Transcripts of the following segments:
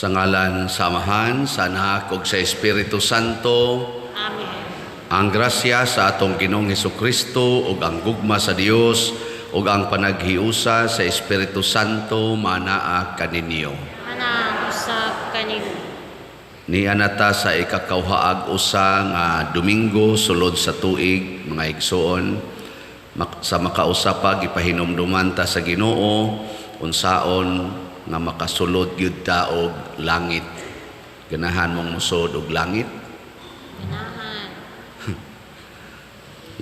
Sa ngalan sa Amahan, sa Anak ug sa Espiritu Santo. Amen. Ang grasya sa atong Ginoong Hesukristo ug ang gugma sa Dios ug ang panaghiusa sa Espiritu Santo manaa kaninyo. Manaa usab kanimo. Nia na ta sa ikakauhaag usa nga Domingo sulod sa tuig, mga igsoon. Sa makausa pa, gipahinumduman ta sa Ginoo unsaon nga makasulod gyud ta og langit. Ganahan mong musod og langit? Ganahan.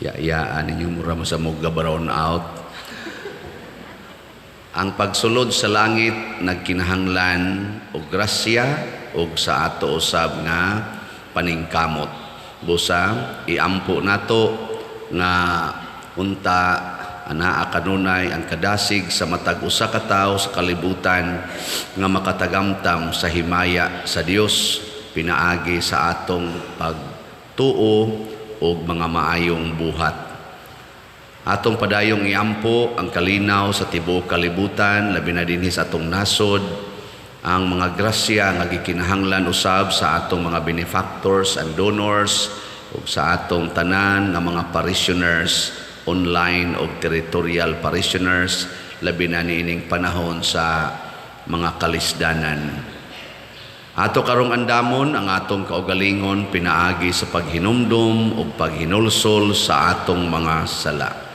Ya-yaan ninyo, mura mo sa muga brown out. Ang pagsulod sa langit nagkinahanglan og grasya og sa ato usab nga paningkamot. Busa iampo nato nga unta anaa kanunay ang kadasig sa matag usa ka tawo sa kalibutan nga makatagamtam sa himaya sa Dios pinaagi sa atong pagtuo og mga maayong buhat. Atong padayong iampo ang kalinaw sa tibuok kalibutan, labi na dinhi sa atong nasod, ang mga grasya nga gikinahanglan usab sa atong mga benefactors and donors ug sa atong tanan nga mga parishioners online og territorial parishioners, labi na niining panahon sa mga kalisdanan. Ato karong andamon ang atong kaugalingon pinaagi sa paghinumdum ug paghinulsol sa atong mga sala.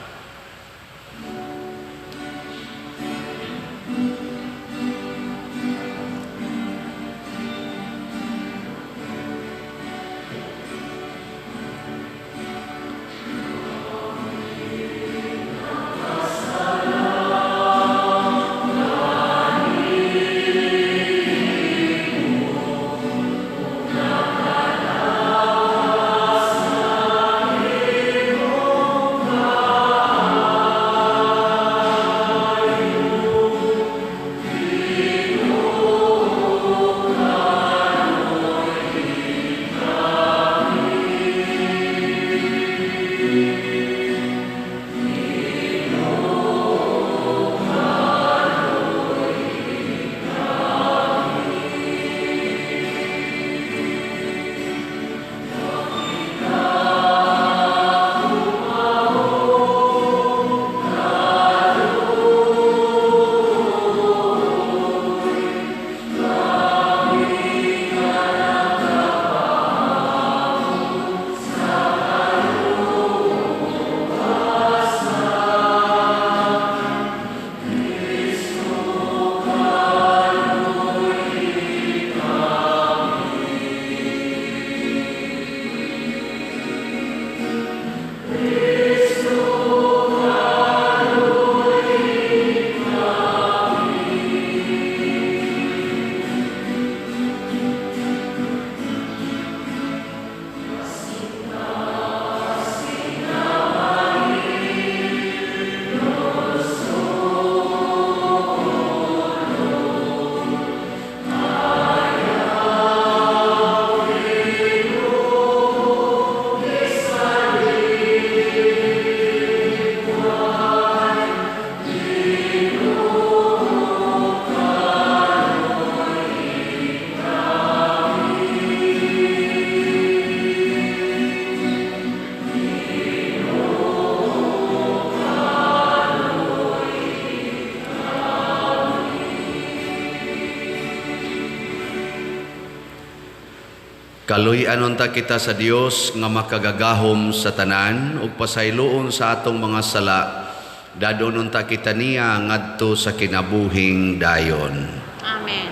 Kaluy-an unta kita sa Dios nga makagagahom sa tanan ug pasayloon sa atong mga sala. Dadon unta kita niya ngadto sa kinabuhing dayon. Amen.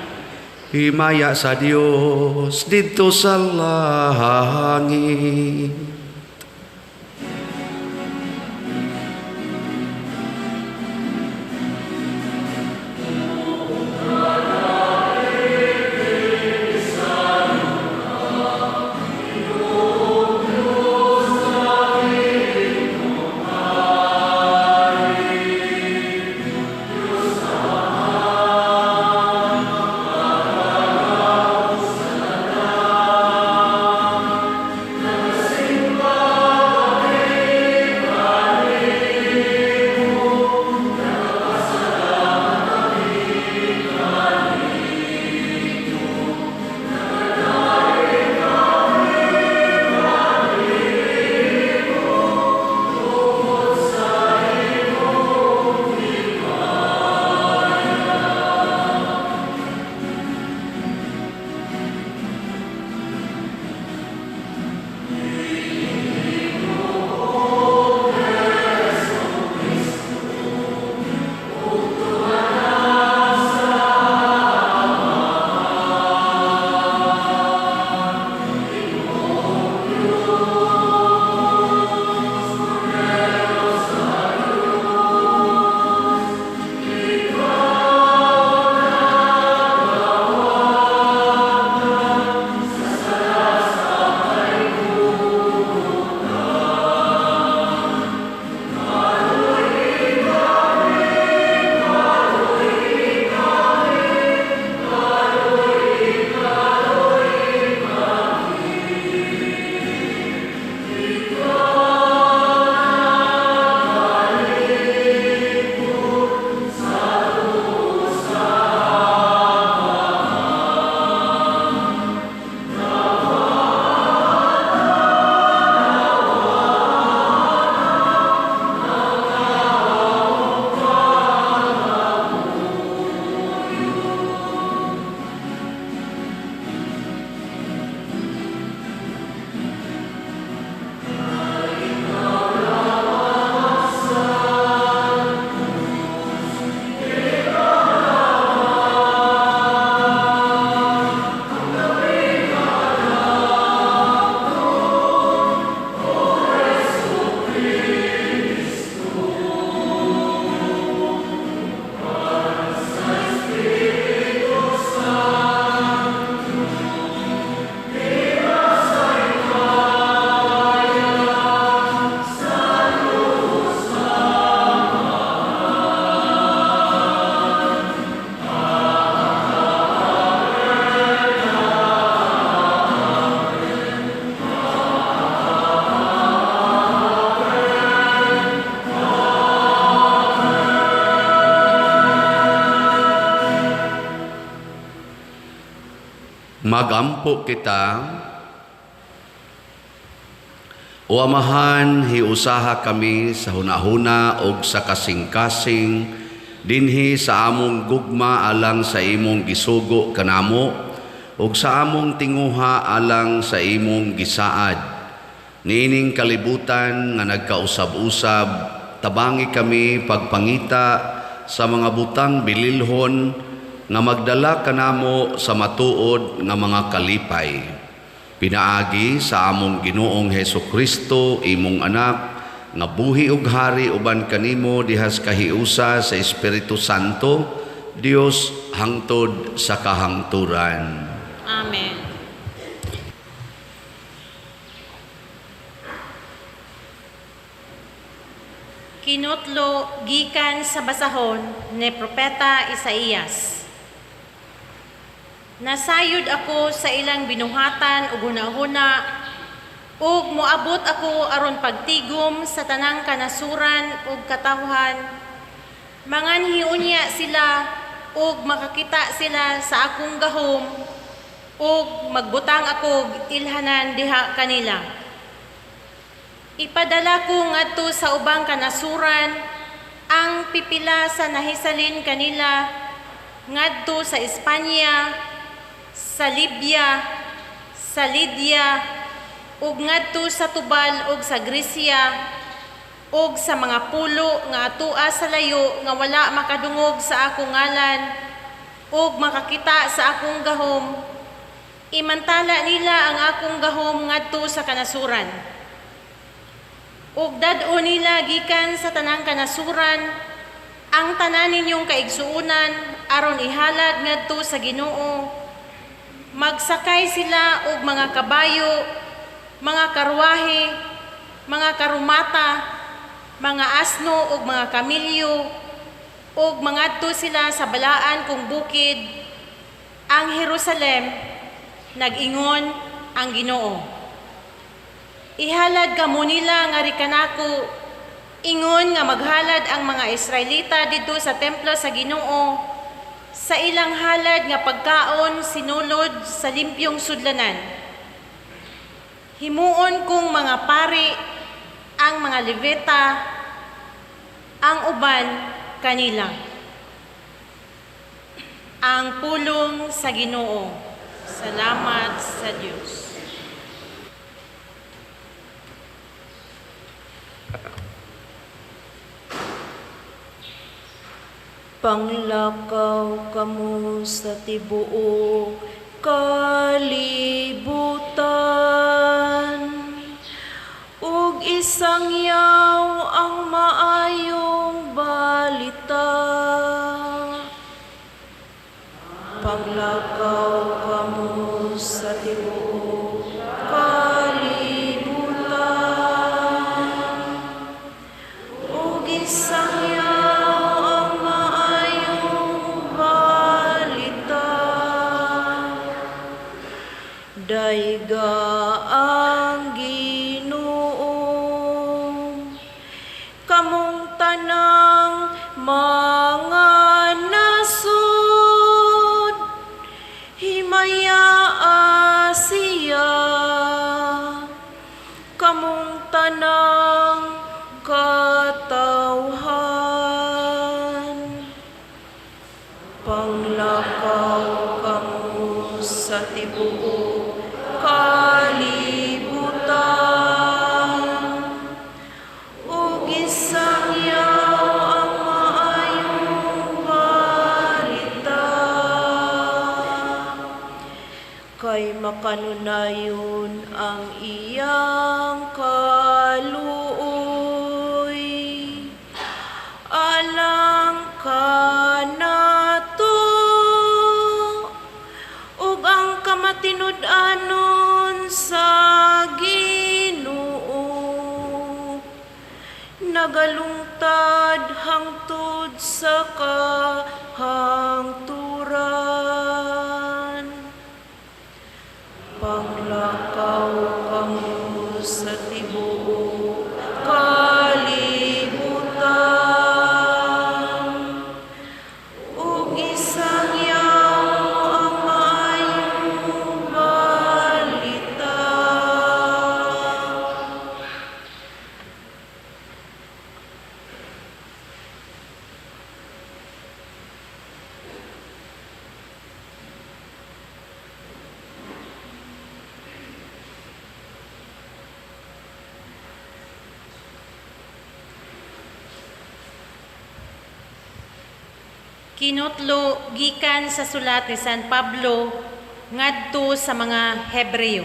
Himaya sa Dios didto sa langit. Magampo kita. O Amahan, hiusaha kami sa hunahuna og sa kasing-kasing dinhi sa among gugma alang sa imong gisugo kanamo ug sa among tinguha alang sa imong gisaad. Niining kalibutan nga nagkausab-usab, tabangi kami pagpangita sa mga butang bililhon nga magdala kanamo sa matuod nga mga kalipay. Pinaagi sa among Ginoong Heso Kristo, imong anak, nga buhi ug hari uban kanimo dihas kahiusa sa Espiritu Santo, Dios hangtod sa kahangturan. Amen. Kinutlo gikan sa basahon ni Propeta Isaías. Nasayod ako sa ilang binuhatan ug hunahuna ug moabot ako aron pagtigom sa tanang kanasuran ug katawhan. Manganhi unya sila ug makakita sila sa akong gahom ug magbutang ako ilhanan diha kanila. Ipadala ko ngadto sa ubang kanasuran ang pipila sa nahisalin kanila ngadto sa Espanya, sa Libya, sa Lydia, ug ngadto sa Tubal ug sa Grecia, ug sa mga pulo nga atua sa layo nga wala makadungog sa akong ngalan ug makakita sa akong gahom. Imantala nila ang akong gahom ngadto sa kanasuran. Ug dad-o nila gikan sa tanang kanasuran ang tanan ninyong kaigsuonan aron ihalad ngadto sa Ginoo. Magsakay sila og mga kabayo, mga karwahe, mga karumata, mga asno ug mga kamilyo, ug mangadto sila sa balaan kong bukid, ang Jerusalem, nag-ingon ang Ginoo. Ihalad kamo nila nga rikanako, ingon nga maghalad ang mga Israelita didto sa templo sa Ginoo, sa ilang halad nga pagkaon sinulod sa limpyong sudlanan. Himuon kong mga pari ang mga Levita, ang uban kanila. Ang pulong sa Ginoo. Salamat sa Dios. Panglakaw kamo sa tibuok kalibutan, ug isangyaw ang maayong balita. Panglakaw kamo sa tibuok kalibutan, ug isangyaw ang maayong balita. Dayga ang Ginoo, kamong tanang mga nasod, himayaa siya, kamong tanang katawhan. Panglakaw kamo sa tibuok kalibutan, ug isangyaw ang maayong balita. Kay makanunayon ang iyang kaluoy, alang kanato, ug ang kamatinud-anon sa Ginoo nagalungtad hangtod sa kahangturan. Panglakaw kamo sa tibuok kalibutan, ug isangyaw ang maayong Kinutlo gikan sa sulat ni San Pablo ngadto sa mga Hebreo.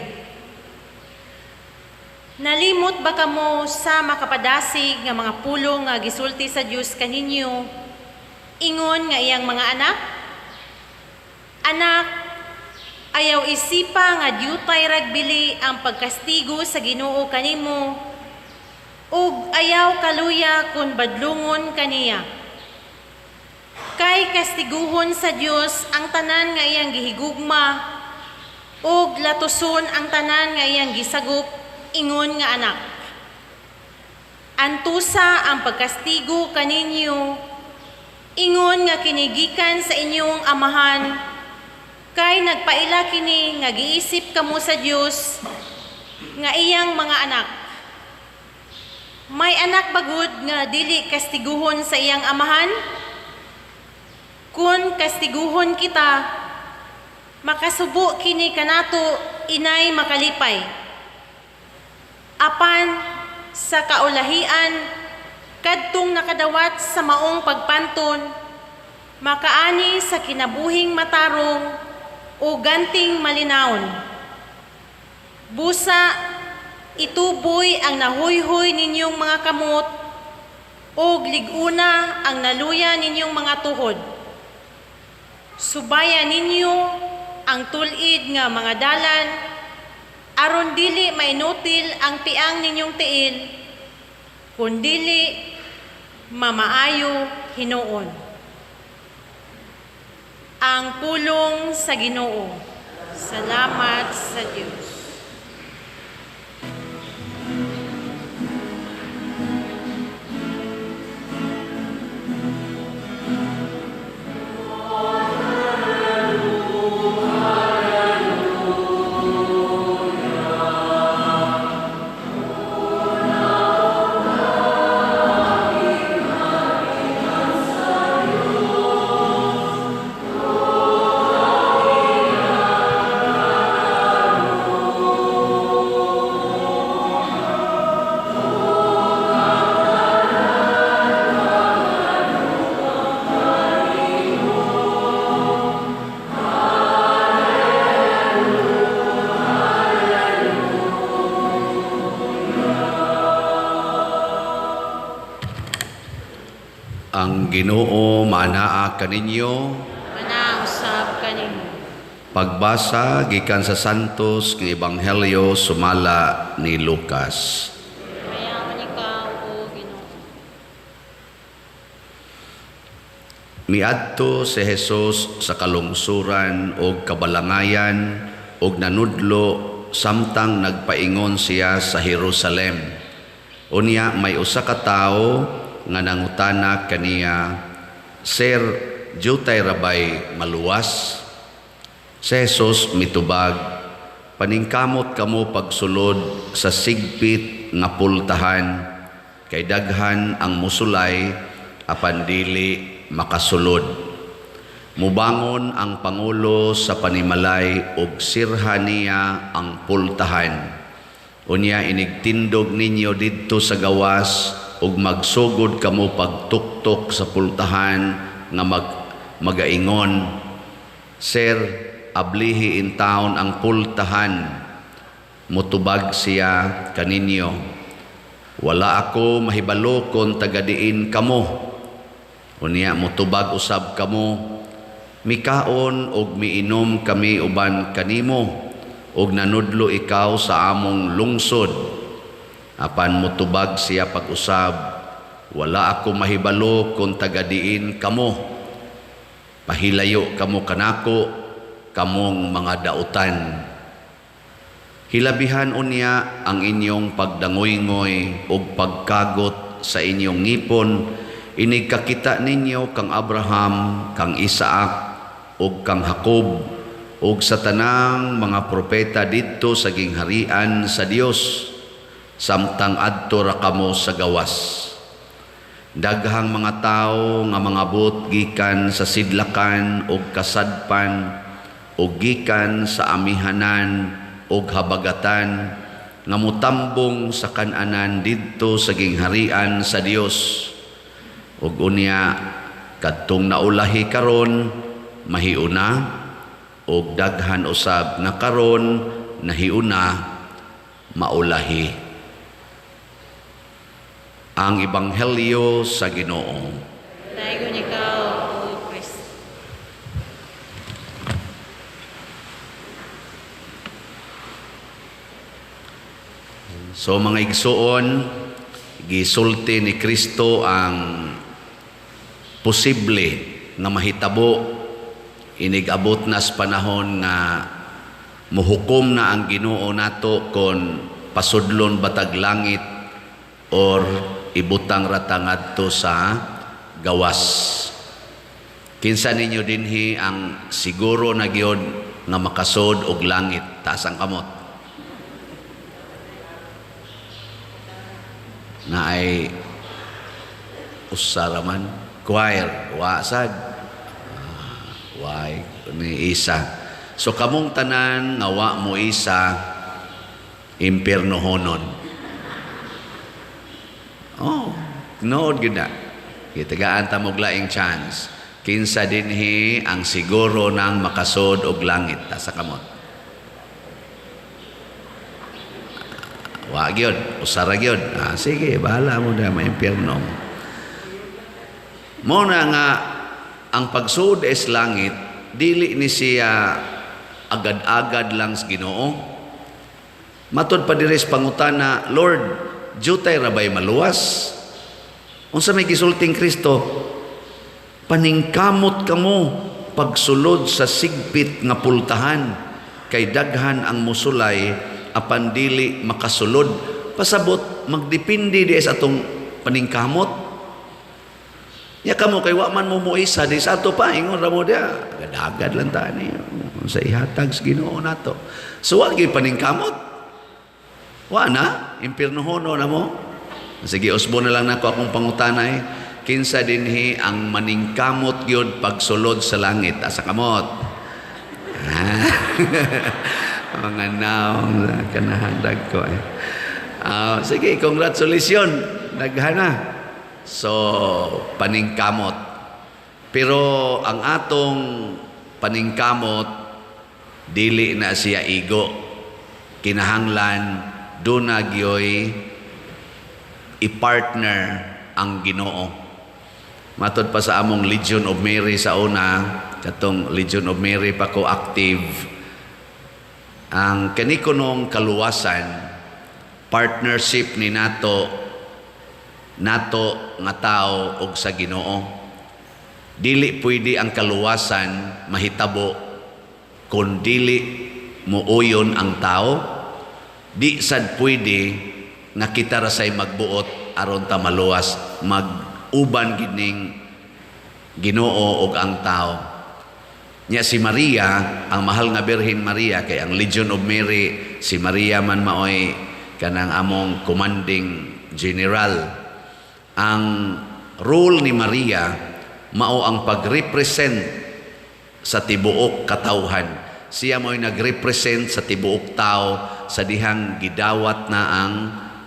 Nalimot ba kamo sa makapadasig nga mga pulong nga gisulti sa Dios kaninyo, ingon nga iyang mga anak? Anak, ayaw isipa nga dyutay ragbili ang pagkastigo sa Ginoo kanimo, ug ayaw kaluya kun badlungon kaniya. Kay kastiguhon sa Dios ang tanan nga iyang gihigugma, ug latuson ang tanan nga iyang gisagop ingon nga anak. Antusa ang pagkastigo kaninyo, ingon nga kinigikan sa inyong amahan, kay nagpaila kini nga giisip kamo sa Dios nga iyang mga anak. May anak bagud nga dili kastiguhon sa iyang amahan? Kun kastiguhon kita, makasubo kini kanato inay makalipay. Apan sa kaulahian, kadtong nakadawat sa maong pagpanton, makaani sa kinabuhing matarong o ganting malinawon. Busa, ituboy ang nahuyhoy ninyong mga kamot ug lig-una ang naluya ninyong mga tuhod. Subaya ninyo ang tul-id nga mga dalan, aron dili mainutil ang piang ninyong tiil, kundili mamaayo hinuon. Ang pulong sa Ginoo. Salamat sa Dios. Ang Ginoo manaa kaninyo. Manausap kaninyo. Pagbasa gikan sa Santos nga Ebanghelyo sumala ni Lucas. Mayaman ikaw, o Ginoo. Miadto si Jesus sa kalungsuran og kabalangayan og nanudlo samtang nagpaingon siya sa Jerusalem. Unya may usa ka tawo nga nangutana kaniya, "Sir, jutay rabay maluwas?" Si Jesus mitubag, "Paningkamot kamo pagsulod sa sigpit nga pultahan, kay daghan ang musulay apan dili makasulod. Mubangon ang pangulo sa panimalay ug sirha niya ang pultahan. Unya inigtindog ninyo didto sa gawas ug magsugod kamo pagtuktok sa pultahan nga magaingon, Sir, ablihi in town ang pultahan. Mutubag siya kaninyo, Wala ako mahibalo kon tagadiin kamo. Unya mutubag usab kamo, Mikaon og miinom kami uban kanimo, og nanudlo ikaw sa among lungsod. Apan mutubag siya pag-usab, Wala ako mahibalo kon tagadiin kamo. Pahilayo kamo kanako, kamong mga dautan. Hilabihan unya ang inyong pagdangoy-ngoy ug pagkagot sa inyong ngipon, inigkakita ninyo kang Abraham, kang Isaac, ug kang Jacob, ug sa tanang mga propeta didto sa gingharian sa Dios, samtang adto ra kamo sa gawas. Daghang mga tawo nga mangabot gikan sa sidlakan ug kasadpan ug gikan sa amihanan ug habagatan nga mutambong sa kan-anan didto sa gingharian sa Dios. Ug unya Kadtong naulahi karon mahiuna, og daghan usab nga karon nahiuna maulahi. Ang Ebanghelyo sa Ginoo. Dayon ikaw, O Kristo. So mga igsuon, gisulti ni Kristo ang posible nga mahitabo inig-abot na sa panahon nga muhukom na ang Ginoo nato kon pasudlon batag langit or ibutang rata ngadto sa gawas. Kinsa ninyo dinhi ang siguro na gyud nga makasod og langit? Taas ang kamot. Na ay usa ra man choir, wa sad. Way ni isa. So kamong tanan nga wa mo isa, impiernohonon. Oh, nood gyud na. Gitagaan ta mo og laing chance. Kinsa dinhi ang siguro nang makasod og langit? Taas sa kamot. Wa gyud, usa ra gyud. Sige, bahala mo na maimpierno mo. Mo na nga ang pagsud is langit dili ni siya agad-agad lang sa Ginoo. Matod pa diri sa pangutana, Lord, jutay ra bay maluwas? Unsa may gisulting Kristo? Paningkamot kamo pagsulod sa sigpit nga pultahan, kay daghan ang musulay apan dili makasulod. Pasabot magdepende di sa atong paningkamot. Ya kamo kay wa man mo moisa di sa ato pa ingon ra mo dia. Agad-agad lang ta ni sa ihatag sa Ginoo nato. So wa gyud paningkamot. Wa na impiernohono na mo. Sige, usbo na lang nako akong pangutana eh. Kinsa dinhi ang maningkamot gyud pagsulod sa langit? Asa kamot? Mga naong kanahandag ko eh. Sige, congratulations. Daghana. So, paningkamot. Pero ang atong paningkamot, dili na siya igo. Kinahanglan, duna gyoy i-partner ang Ginoo. Matod pa sa among Legion of Mary sa una, katong Legion of Mary pa ko active, ang kanikunong kaluwasan, partnership ni nato, nato nga tao og sa Ginoo. Dili pwede ang kaluwasan mahitabo kon dili muuyon ang tao. Di sad pwede nga kita ra say magbuot aron ta maluwas, mag-uban gid ning Ginoo og ang tao. Nya si Maria, ang mahal nga Birhen Maria, kay ang Legion of Mary, si Maria man maoy kanang among commanding general. Ang role ni Maria mao ang pag-represent sa tibuok katawhan. Siya mo'y nag-represent sa tibuok tao sa dihang gidawat na ang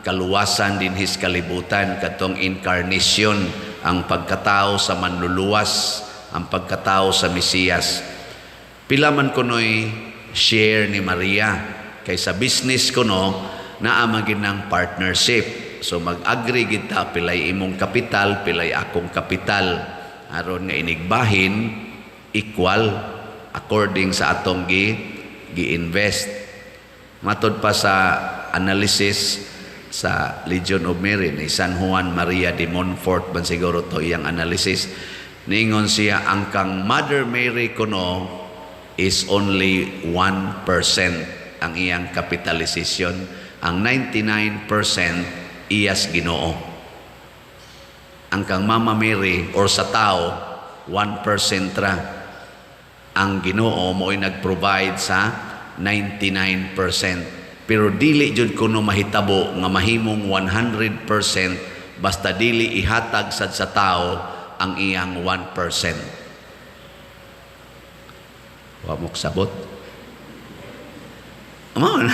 kaluwasan dinhis kalibutan, katong incarnation, ang pagkatao sa manluluwas, ang pagkatao sa Mesiyas. Pila man kuno'y share ni Maria kay sa business kuno naa man gid ng partnership. So mag-agree gid ta, pilay imong kapital, pilay akong kapital, aron nga inigbahin equal according sa atong gi-invest. Matod pa sa analysis sa Legion of Mary ni San Juan Maria de Montfort ban siguro to iyang analysis, ningon siya ang kang Mother Mary kuno is only 1% ang iyang capitalization, ang 99% iyas Ginoo. Ang kang Mama Mary or sa tao 1% ra. Ang Ginoo mo'y nag-provide sa 99%. Pero dili jud kuno mahitabo nga mahimong 100% basta dili ihatag sad sa tao ang iyang 1%. Wa mo kasabot? Mao na.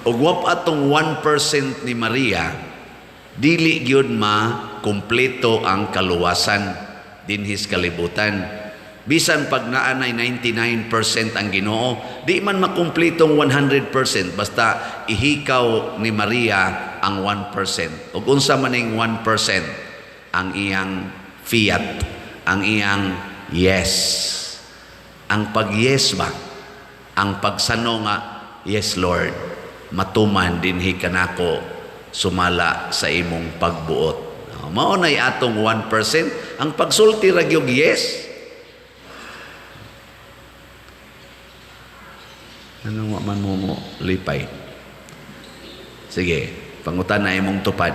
Og wa pa atong 1% ni Maria, dili gyud ma kumpleto ang kaluwasan. dinhi sa kalibutan. Bisan pag naa nay 99% ang Ginoo, di man makumplitong 100% basta ihikaw ni Maria ang 1%. Ug unsa man ning 1%? Ang iyang fiat, ang iyang yes. Ang pag-yes ba? Ang pagsano nga, "Yes Lord, matuman dinhi kanako sumala sa imong pagbuot." Oh, mao nay atong 1%, ang pagsulti ra gyud, yes. Ano man mo mo lipay? Sige, pangutan na imong tupad.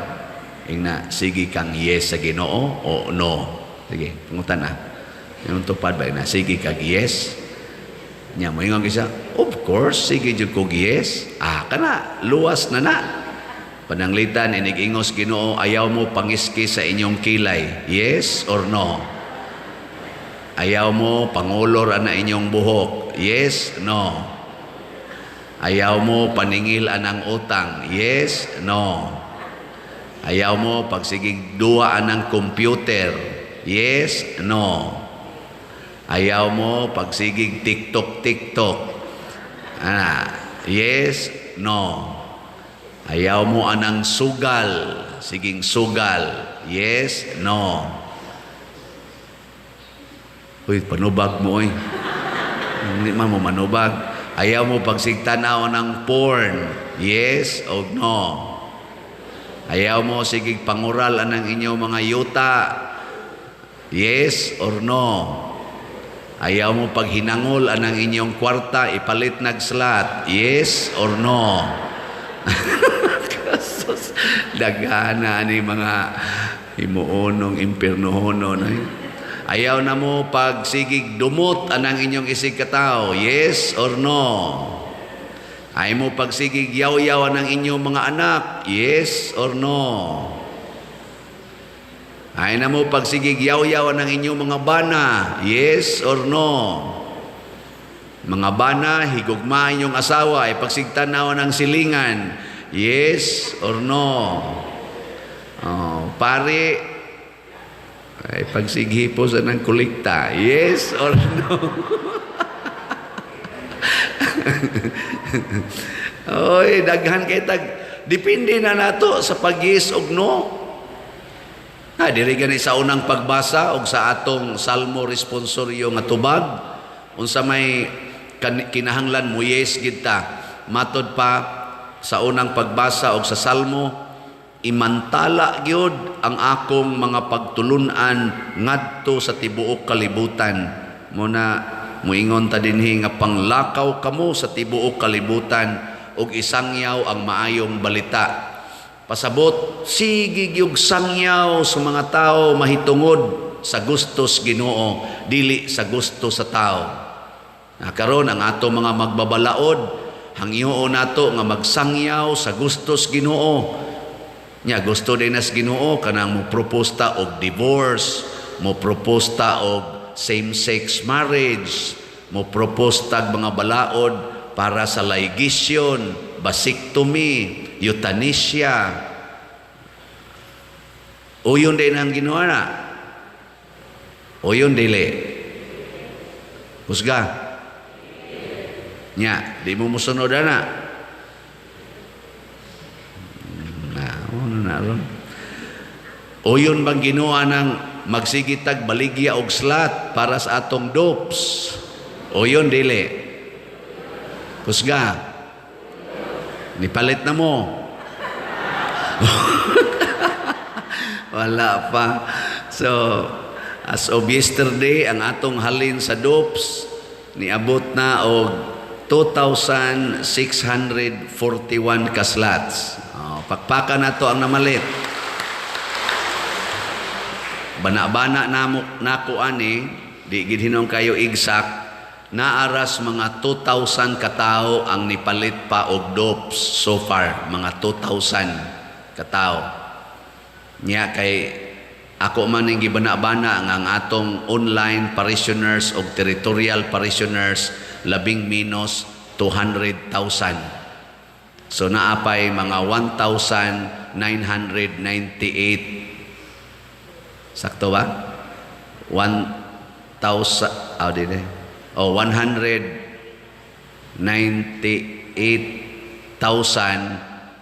Ingna, sige kang yes sa Ginoo o no? Sige, pangutan na. Imong tupad ba na sige kag yes? Nya moingon siya, "Of course, sige jud kog yes." Ah, kana, luwas na na. Pananglitan inig-ingos Ginoo, "Ayaw mo pangiski sa inyong kilay." Yes or no? Ayaw mo pangulor ana inyong buhok. Yes, no? Ayaw mo paningil anang utang. Yes, no? Ayaw mo pagsigig duwa anang computer. Yes, no? Ayaw mo pagsigig TikTok TikTok. Ah, yes, no? Ayaw mo anang sugal, siging sugal. Yes, no? Uy, panubag mo oy. Hindi man mo manubag. Ayaw mo pagsigtanaw ng porn. Yes o no? Ayaw mo sigig pangural anang inyong mga yuta. Yes or no? Ayaw mo paghinangol anang inyong kwarta ipalit nag slot. Yes or no? Kasos, daghana ni mga himuonong impiernohonon. Ay. Ayaw na mo pagsigig dumot anang inyong isig katawo. Yes or no? Ayaw mo pagsigig yaw-yaw anang inyong mga anak. Yes or no? Ayaw na mo pagsigig yaw-yaw anang inyong mga bana. Yes or no? Mga bana, higugma inyong asawa, ay pagsigtanaw ng silingan. Yes or no? Oh, pare, ay pagsighipo sa ng kolekta. Yes or no? Oy, daghan kay tag depende na nato sa pag-yes og no. Ha, diri gani sa unang pagbasa og sa atong Salmo responsoryo nga tubag, unsa may kinahanglan mo yes gid ta. Matod pa sa unang pagbasa og sa Salmo, imantala gyud ang akong mga pagtulun-an ngadto sa tibuok kalibutan. Muna muingon ta dinhi nga panglakaw kamo sa tibuok kalibutan ug isangyaw ang maayong balita. Pasabot, sige gyud sangyaw sa mga tao mahitungod sa gustos Ginoo, dili sa gusto sa tao. Na karon ang ato mga magbabalaod, hangyoon nato nga magsangyaw sa gustos Ginoo. Nya gusto din nas Ginoo kanang mo proposta og divorce, mo proposta og same-sex marriage, mo proposta og mga balaod para sa ligation, vasectomy, euthanasia. Uyon din ang Ginoo na. Uyon dili. Husga. Nya, di mo musunod ana. Na, ano na ron. Uyon bang Ginoo nang magsigitag baligya og slot para sa atong dopes? Uyon dili. Husga. Nipalit na mo. Wala pa. So, as of yesterday, ang atong halin sa dopes, niabot na og 2,641 ka slots. Oh, pakpakan na to ang namalit. Bana-bana namo nako ani, di gid hinon kayo exact, naaras mga 2,000 katao ang nipalit pa og dopes so far, mga 2,000 katao. Nya kay ako man ning gibana-bana nga ang atong online parishioners og territorial parishioners labing minus 200,000. So naapay mga 1,998. Sakto ba? 1,000, oh, di oh, 198,000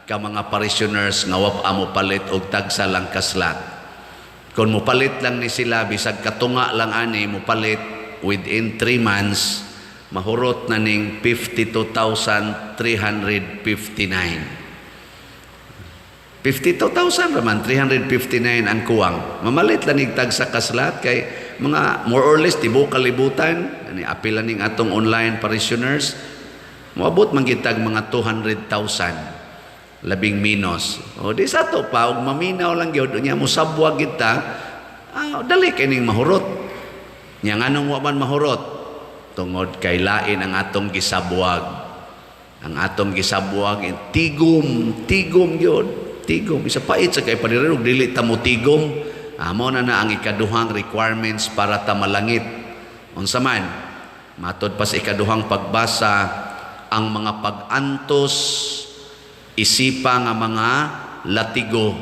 ka mga parishioners nga wa pa mo palit og tagsa lang ka slot. Kung mopalit lang ni sila, bisag katunga lang ani mopalit within 3 months, mahurot na ning 52,359. 52,000 raman, 359 ang kuwang. Mamalit lang nig tagsa ka slot kay mga more or less tibuok kalibutan, ani apil ning atong online parishioners, moabot man gitag mga 200,000 labing minus. O di sa to pa og maminaw lang gyud unya mosabwag kita, dali kay ning mahurot. Nya nganong wa man mahurot? Tungod kay lain ang atong gisabwag. Ang atong gisabwag tigom, tigom gyud. Tigom isa pait sa kay panirenog dili ta mo tigom. Amo na na ang ikaduhang requirements para ta malangit. Unsa man? Matod pa sa ikaduhang pagbasa, ang mga pag-antos isipa nga mga latigo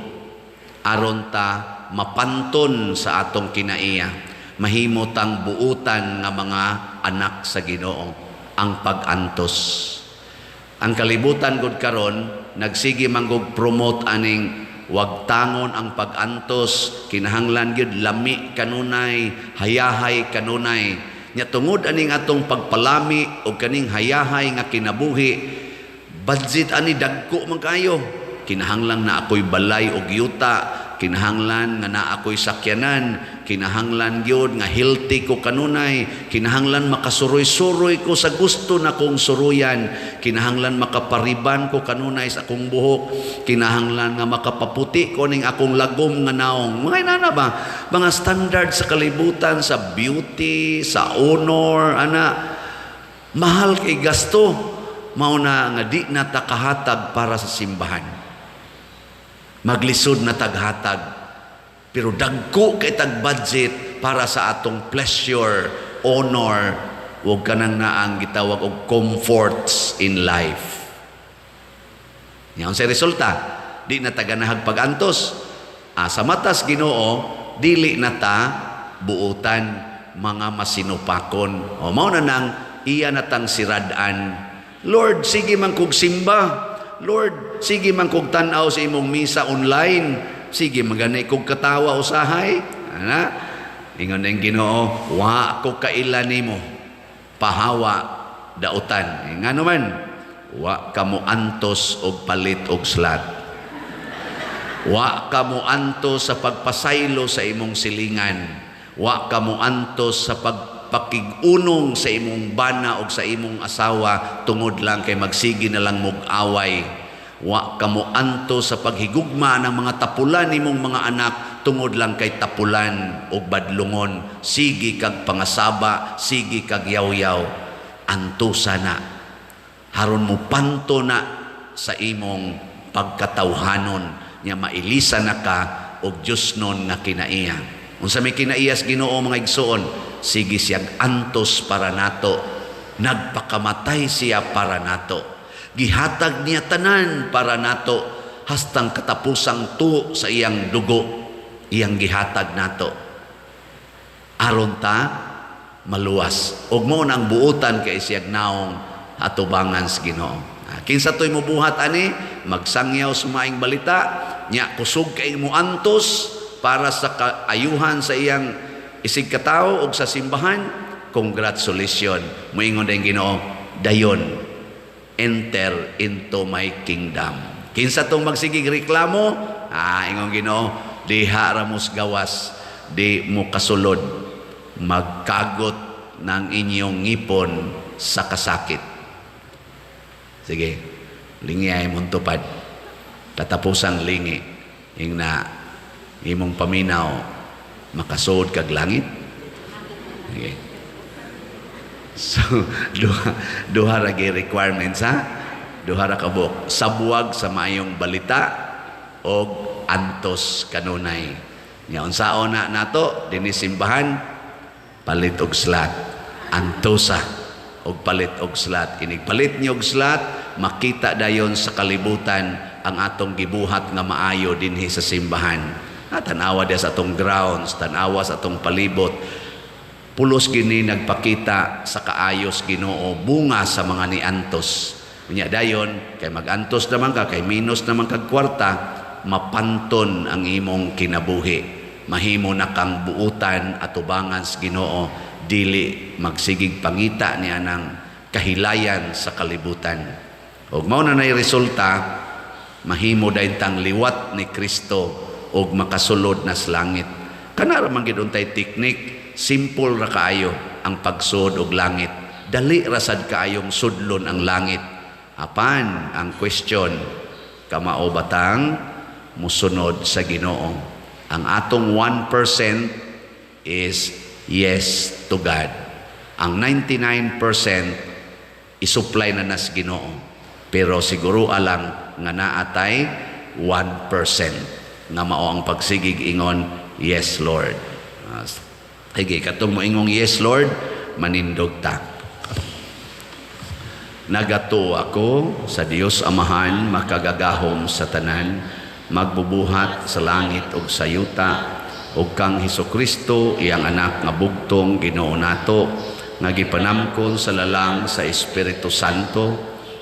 aron ta mapanton sa atong kinaiya, mahimo tang buutan nga mga anak sa Ginoo ang pag-antos. Ang kalibutan gud karon nagsige manggug promote aning wagtangon ang pag-antos, kinahanglan gyud lami kanunay, hayahay kanunay. Nya tungod aning atong pagpalami og kaning hayahay nga kinabuhi, budget ani dagko man kayo. Kinahanglan na ako'y balay og yuta, kinahanglan nga naa ako'y sakyanan, kinahanglan gyud nga healthy ko kanunay, kinahanglan makasuroy-suroy ko sa gusto na kong suruyan, kinahanglan makapariban ko kanunay sa akong buhok, kinahanglan nga makapaputi ko ning akong lagom nga naong. Mga inana ba? Mga standard sa kalibutan, sa beauty, sa honor, ana, mahal kay gasto. Mao na nga di na ta kahatag para sa simbahan. Maglisod na taghatag, pero dagko kay tag budget para sa atong pleasure, honor, ug kanang naang gitawag og comforts in life. Nya unsay resulta? Di na ta ganahag pag-antos. Sa matas Ginoo, dili na ta buutan, mga masinupakon. O mao na nang iya na tang sirad-an. Lord, sige man kog simba. Lord, sige man kog tan-aw sa imong misa online. Sige man gani kog katawa usahay. Ana, ingon ang Ginoo, wa ko kaila nimo. Pahawa dautan. Ngano man, wa ka mo antos og palit og slot. Wa ka mo antos sa pagpasaylo sa imong silingan. Wa ka mo antos sa pagpakig-unong sa imong bana og sa imong asawa tungod lang kay magsige na lang mog away. Wa ka mo antos sa paghigugma ng mga tapulan nimong mga anak tungod lang kay tapulan og badlungon. Sige kag pangasaba, sige kag yaw-yaw. Antosa na. Haron mo panto na sa imong pagkatawhanon nya mailisa na ka og Diyosnon nga kinaiya. Unsa may kinaiyas Ginoo, mga igsoon, sige siyag antos para nato. Nagpakamatay siya para nato. Gihatag niya tanan para nato hastang katapusang tuo sa iyang dugo iyang gihatag nato. Aron ta maluwas. Ug mao nang buutan kay siyag naong atubangan sa Ginoo. Kinsa to'y mobuhat ani, magsangyaw sa maayong balita, nya kusog kay mo antos para sa kaayuhan sa iyang isig katawo og sa simbahan, congratulations. Moingon ang Ginoo, dayon enter into my kingdom. Kinsa tong magsigig reklamo, ingon Ginoo, diha ra mos gawas, di mo kasulod, magkagot ng inyong ngipon sa kasakit. Sige, lingi ay mong tupad. Katapusang lingi, ing na imong paminaw, makasuod kag langit. Sige. So, duha ra gyud requirements, ha? Duha ra kabuok. Sabuwag sa maayong balita og antos kanunay. Nya unsaon na nato dinhi simbahan, palit og slot. Antosa og palit og slot. Inig palit niyo og slot, makita dayon sa kalibutan ang atong gibuhat nga maayo dinhi sa simbahan. Ah, tanawa diya sa atong grounds, tanawa sa atong palibot. Pulos gini nagpakita sa kaayos Ginoo, bunga sa mga niantos. Unya dayon kay magantos naman ka, kay minus naman kag kwarta, mapanton ang imong kinabuhi. Mahimo na kang buutan atubangan sa Ginoo, dili magsigig pangita ni anang kahilayan sa kalibutan. Ug mao na nay resulta, mahimo dayon tang liwat ni Kristo ug makasulod na sa langit. Kana ra man gid untay teknik, simple ra kaayo ang pagsud og langit. Dali ra sad kaayong sudlon ang langit. Apan ang question, kamao batang musunod sa Ginoo? Ang atong 1% is yes to God. Ang 99% isupply na nas Ginoo. Pero siguro alang nga naatay 1% nga mao ang pagsigig ingon, "Yes, Lord." Sige, katong moingong "Yes, Lord," manindog ta. Nagatuo ako sa Dios Amahan, makagagahom sa tanan, magbubuhat sa langit ug sa yuta, ug kang Hesus Kristo, iyang anak nga bugtong Ginoo nato, nga gipanamkon sa lalang sa Espiritu Santo,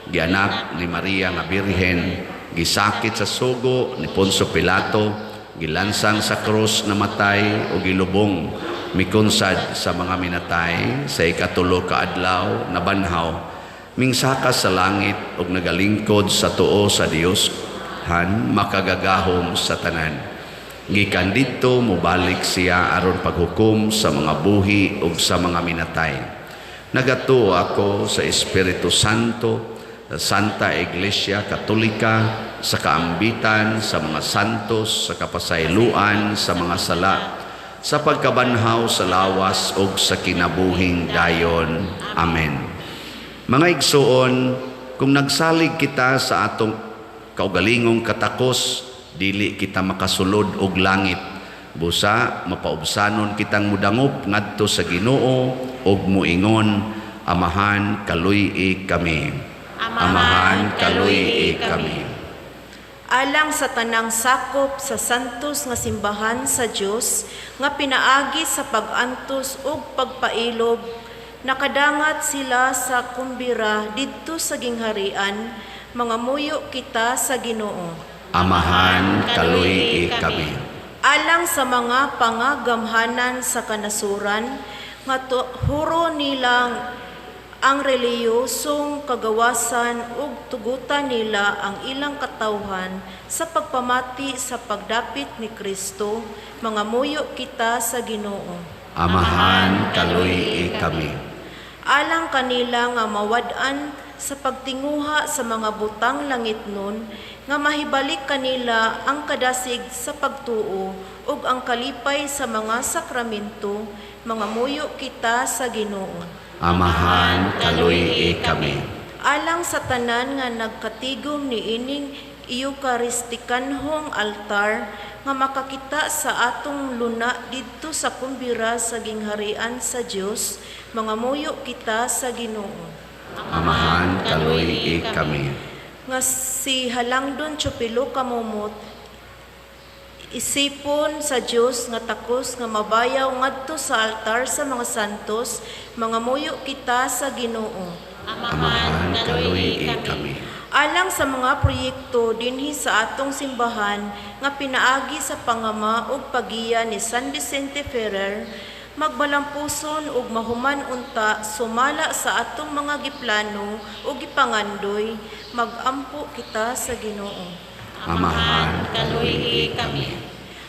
gianak ni Maria nga Birhen, gisakit sa sugo ni Poncio Pilato, gilansang sa krus, namatay ug gilubong, mikunsad sa mga minatay, sa ikatulo ka adlaw nabanhaw, mingsaka sa langit ug nagalingkod sa tuo sa Dios han makagagahom sa tanan. Gikan didto mobalik siya aron paghukom sa mga buhi ug sa mga minatay. Nagatuo ako sa Espiritu Santo, sa Santa Iglesia Katolika, sa kaambitan sa mga santos, sa kapasayloan sa mga sala, sa pagkabanhaw sa lawas ug sa kinabuhing dayon. Amen. Mga igsuon, kung nagsalig kita sa atong kaugalingong katakos, dili kita makasulod og langit. Busa mapaubsanon kitang mudangop ngadto sa Ginoo ug muingon, "Amahan, kaluy-i kami. Amahan, kaluy-i kami." Alang sa tanang sakop sa santos nga simbahan sa Dios nga pinaagi sa pag-antos ug pagpailob nakadangat sila sa kumbira didto sa gingharian, mangamuyo kita sa Ginoo. Amahan, kaluy-i kami. Alang sa mga pangagamhanan sa kanasuran nga huro nilang ang reliyosong kagawasan ug tugutan nila ang ilang katawhan sa pagpamati sa pagdapit ni Kristo, mangamuyo kita sa Ginoo. Amahan, kaluy-i kami. Alang kanila nga mawad-an sa pagtinguha sa mga butang langitnon, nga mahibalik kanila ang kadasig sa pagtuo ug ang kalipay sa mga sakramento, mangamuyo kita sa Ginoo. Amahan, kaluy-i kami. Alang sa tanan nga nagkatigom niining Eukaristikanhong altar nga makakita sa atong luna didto sa kumbira sa gingharian sa Dios, mangamuyo kita sa Ginoo. Amahan, kaluy-i kami. Nga si Halangdon Chupilo Camomot isipon sa Dios nga takos nga mabayaw ngadto sa altar sa mga santos, mangamuyo kita sa Ginoo. Amahan, kaluy-i kami. Alang sa mga proyekto dinhi sa atong simbahan nga pinaagi sa pangama ug pagiya ni San Vicente Ferrer, magbalampuson ug mahuman unta sumala sa atong mga giplano ug gipangandoy, magampo kita sa Ginoo. Amahan, kaluy-i kami.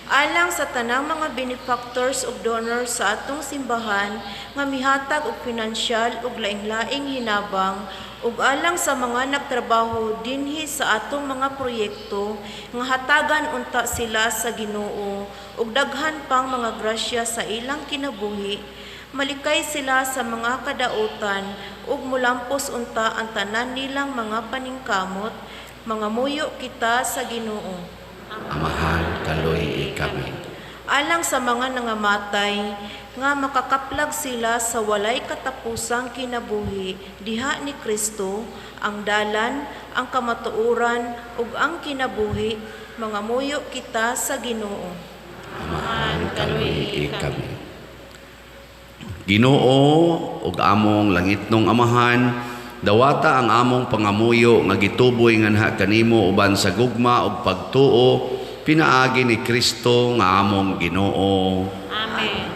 Alang sa tanang mga benefactors ug donors sa atong simbahan nga mihatag og pinansyal ug laing-laing hinabang, ug alang sa mga nagtrabaho dinhi sa atong mga proyekto nga hatagan unta sila sa Ginoo ug daghan pang mga grasya sa ilang kinabuhi, malikay sila sa mga kadautan ug mulampos unta ang tanan nilang mga paningkamot, mangamuyo kita sa Ginoo. Amahan, kaluy-i kami. Alang sa mga nangamatay nga makakaplag sila sa walay katapusang kinabuhi diha ni Kristo, ang dalan, ang kamatuoran ug ang kinabuhi, mangamuyo kita sa Ginoo. Amahan, kaluoyi kami. Ginoo ug among langitnong Amahan, dawata ang among pangamuyo nga gituboy nganha kanimo uban sa gugma ug pagtuo pinaagi ni Kristo nga among Ginoo. Amen.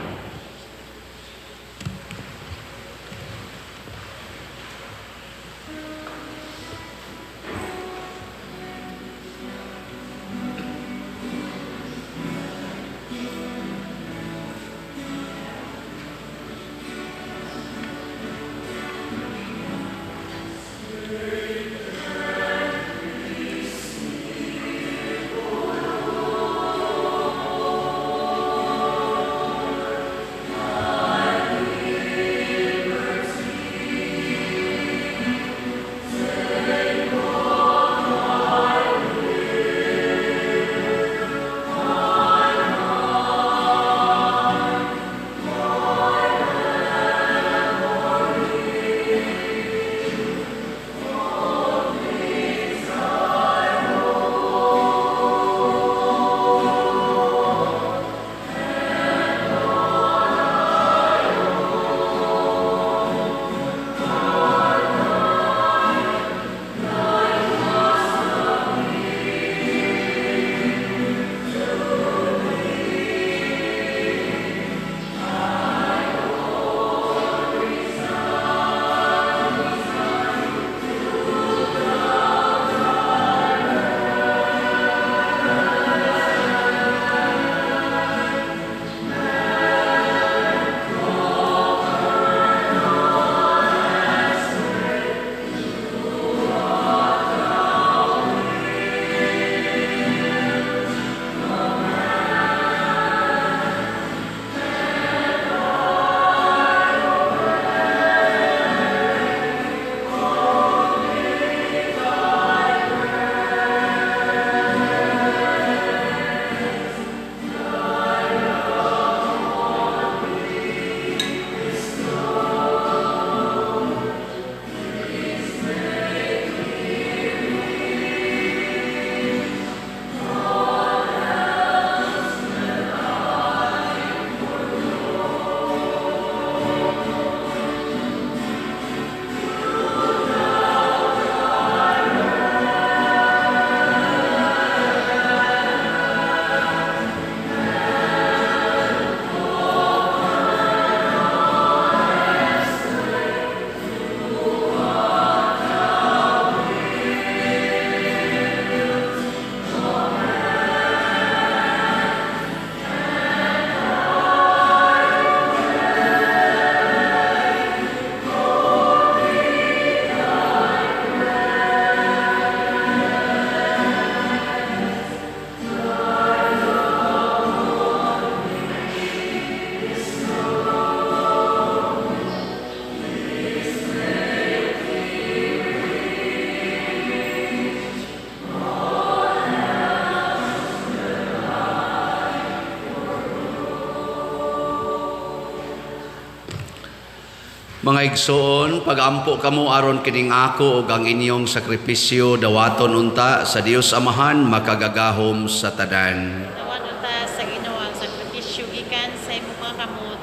Mga igsoon, pagampo kamo aron kining ako ug ang inyong sakripisyo dawaton unta sa Dios Amahan makagagahom sa tanan. Dawat unta sa Ginoo ang sakripisyo gikan sa imong mga kamot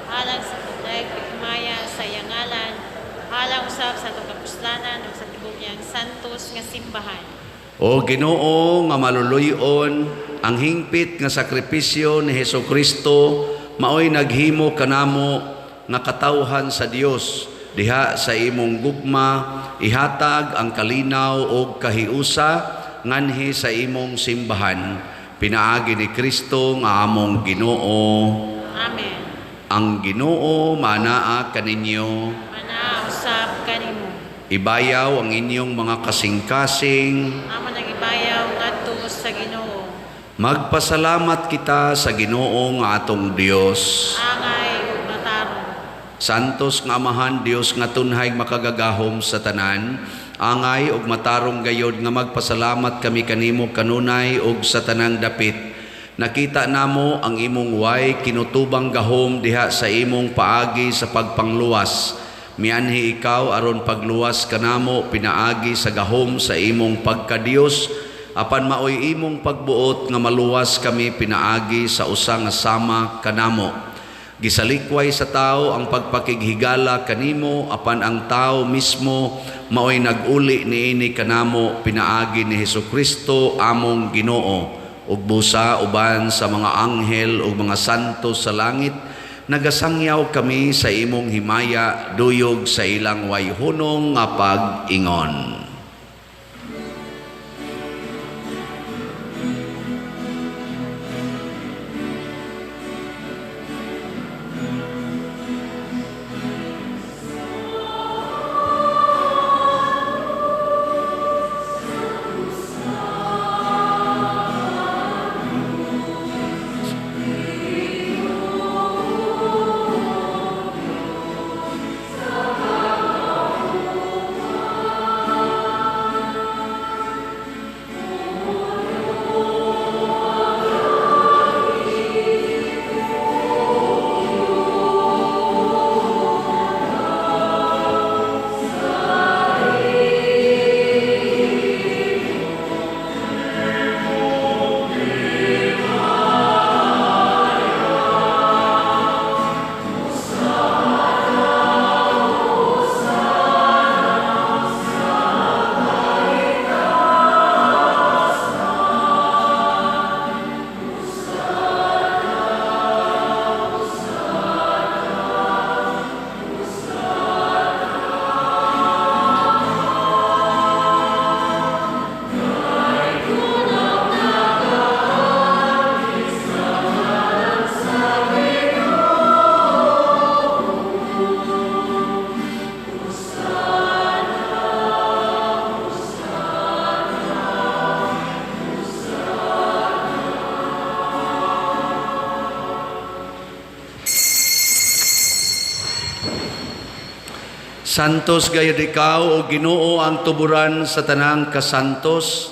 alang sa pagdayeg himaya sa iyang ngalan, alang usab sa atong kapuslanan ug sa tibuok niyang santos nga simbahan. O Ginoo nga maluluy-on, ang hingpit nga sakripisyo ni Hesukristo maoy naghimo kanamo nga katawhan sa Dios diha sa imong gugma ihatag ang kalinaw og kahiusa nganhi sa imong simbahan pinaagi ni Kristo nga among Ginoo. Amen. Ang Ginoo manaa kaninyo. Manaa usab kanimo. Ibayaw ang inyong mga kasing-kasing. Amo nang ibayaw ngadto sa Ginoo. Magpasalamat kita sa Ginoo nga atong Dios. Angay ug matarong. Santos nga Amahan, Dios nga tunhay makagagahom sa tanan, angay ug matarong gayod nga magpasalamat kami kanimo kanunay ug sa tanang dapit. Nakita namo ang imong way kinutubang gahom diha sa imong paagi sa pagpangluwas. Mianhi ikaw aron pagluwas kanamo pinaagi sa gahom sa imong pagkadiyos Apan maoy imong pagbuot nga maluwas kami pinaagi sa usa nga sama kanamo. Gisalikway sa tao ang pagpakighigala kanimo, apan ang tao mismo maoy nag-uli niini kanamo pinaagi ni Hesukristo among Ginoo. Ug busa uban sa mga anghel ug mga santo sa langit, nagasangyaw kami sa imong himaya duyog sa ilang way hunong nga pag-ingon. Santos gayud ikaw o Ginoo ang tuburan sa tanang kasantos.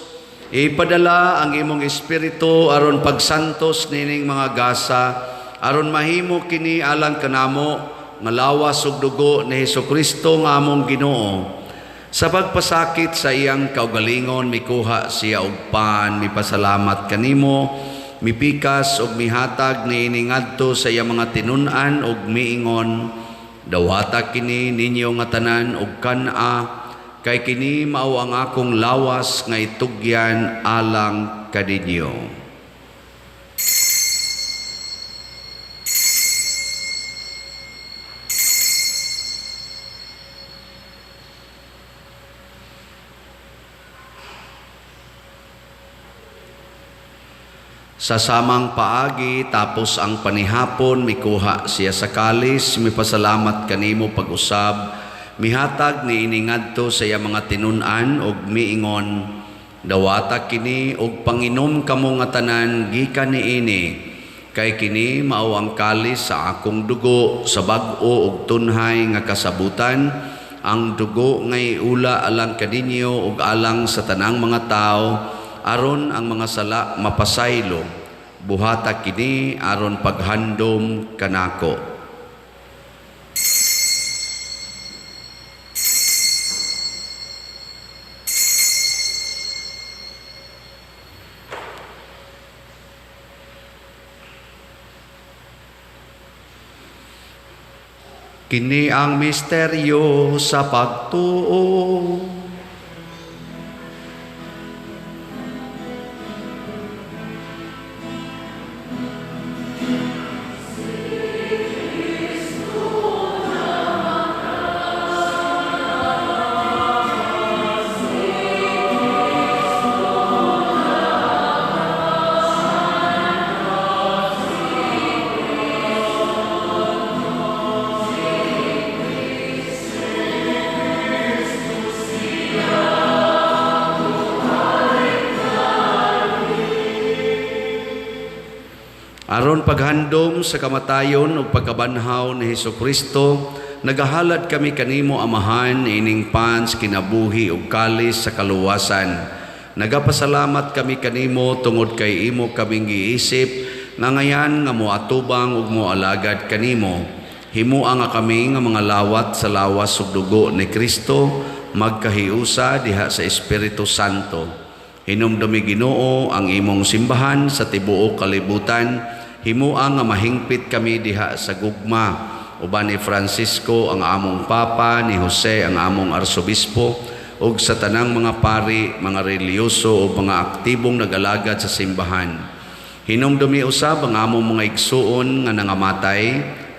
Ipadala ang imong espiritu aron pagsantos nining mga gasa, aron mahimo kini alang kanamo nga lawas ug dugo ni Hesukristo nga among Ginoo. Sa pagpasakit sa iyang kaugalingon, mikuha siya og pan, mipasalamat kanimo, mipikas ug mihatag niini ngadto sa iyang mga tinun-an ug miingon, dawata kini ninyo nga tanan ug kan-a, kay kini mao ang akong lawas nga itugyan alang kaninyo. Sa samang paagi, tapos ang panihapon, mikuha siya sa kalis, mipasalamat kanimo pag-usab, mihatag niini ngadto sa iyang mga tinun-an ug miingon, dawata kini ug panginom kamo nga tanan gikan niini, kay kini mao ang kalis sa akong dugo sa bag-o ug tunhay nga kasabutan, ang dugo nga iula alang kaninyo ug alang sa tanang mga tawo, aron ang mga sala mapasaylo, buhata kini aron paghandom kanako. Kini ang misteryo sa pagtuo. Aron paghandom sa kamatayon ug pagkabanhaw ni Hesukristo, nagahalad kami kanimo Amahan ining pans kinabuhi ug kalis sa kaluwasan. Nagapasalamat kami kanimo tungod kay imo kaming giisip nga ngayan nga moatubang ug moalagad kanimo. Himua nga kami nga mga lawat sa lawas ug dugo ni Kristo, magkahiusa diha sa Espiritu Santo. Hinumdumi, Ginoo, ang imong simbahan sa tibuok kalibutan. Himua nga mahingpit kami diha sa gugma uban ni Francisco ang among Papa, ni Jose ang among Arsobispo, ug sa tanang mga pari, mga relihiyoso ug mga aktibong nagalagad sa simbahan. Hinumdumi usab ang among mga igsuon nga nangamatay,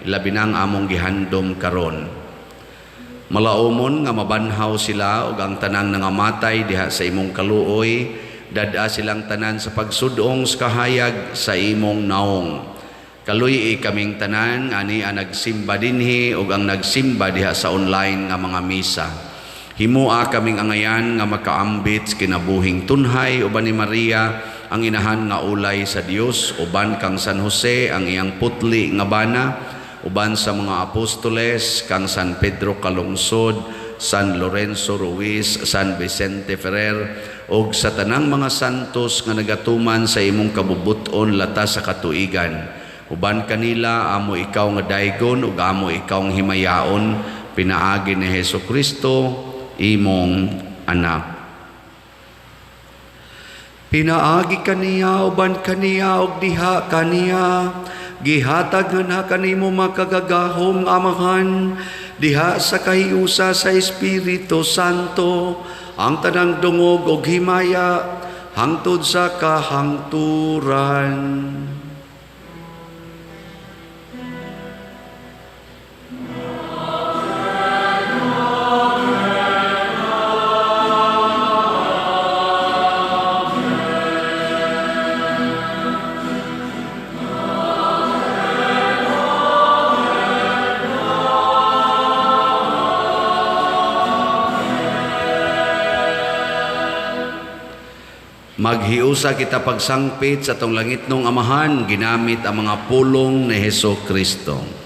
labi na ang among gihandom karon. Malaumon nga mabanhaw sila ug ang tanang nangamatay diha sa imong kaluoy, dad-a silang tanan sa pagsudong sa kahayag sa imong naong. Kaluy-i kaming tanan nga ani ang nagsimba dinhi ug ang nagsimba diha sa online nga mga misa. Himua kaming angayan nga makaambit sa kinabuhing tunhay uban ni Maria ang inahan nga ulay sa Dios, uban kang San Jose ang iyang putli nga bana, uban sa mga apostoles kang San Pedro Calungsod, San Lorenzo Ruiz, San Vicente Ferrer, ug sa tanang mga santos nga nagatuman sa imong kabubut-on latas sa katuigan. Uban kanila amo ikaw nga daygon ug amo ikaw nga himayaon, pinaagi ni Hesus Kristo imong anak. Pinaagi kaniya, uban kaniya ug diha kaniya, gihatag nga kanimo makagagahom Amahan diha sa kahiusa sa Espiritu Santo ang tanang dungog ug himaya hangtod sa kahangturan. Maghiusa kita pagsangpit sa atong langitnong Amahan, ginamit ang mga pulong ni Hesus Kristo.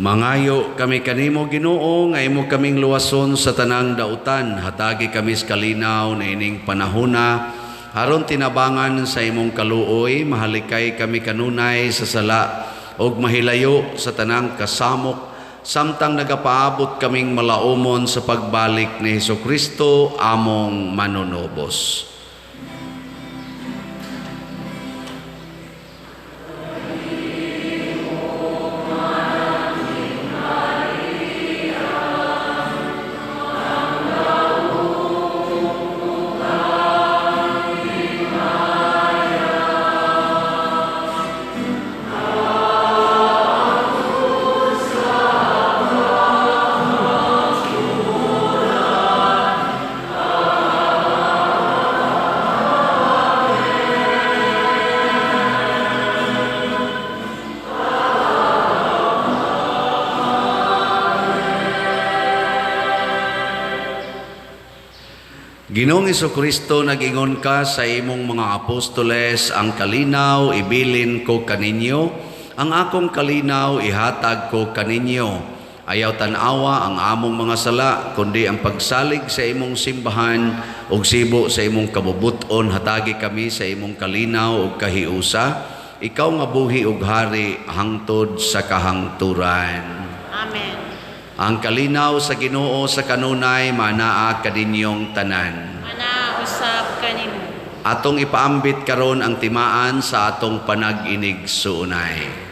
Mangayo kami kanimo, Ginoo, nga imo kaming luwason sa tanang dautan. Hatagi kami sa kalinaw na ining panahona aron tinabangan sa imong kaluoy, mahalikay kami kanunay sa sala ug mahilayo sa tanang kasamok samtang nagapaabot kaming malaumon sa pagbalik ni Hesus Kristo among manunubos. Ginoong Hesukristo, nag-ingon ka sa imong mga apostoles, ang kalinaw ibilin ko kaninyo, ang akong kalinaw ihatag ko kaninyo. Ayaw tan-awa ang among mga sala, kundi ang pagsalig sa imong simbahan ug sibo sa imong kabubut-on, hatagi kami sa imong kalinaw ug kahiusa. Ikaw nga buhi ug hari hangtod sa kahangturan. Amen. Ang kalinaw sa Ginoo sa kanunay manaa kaninyong tanan. Mana usab kanimo. Atong ipaambit karon ang timaan sa atong panag-inig suunay.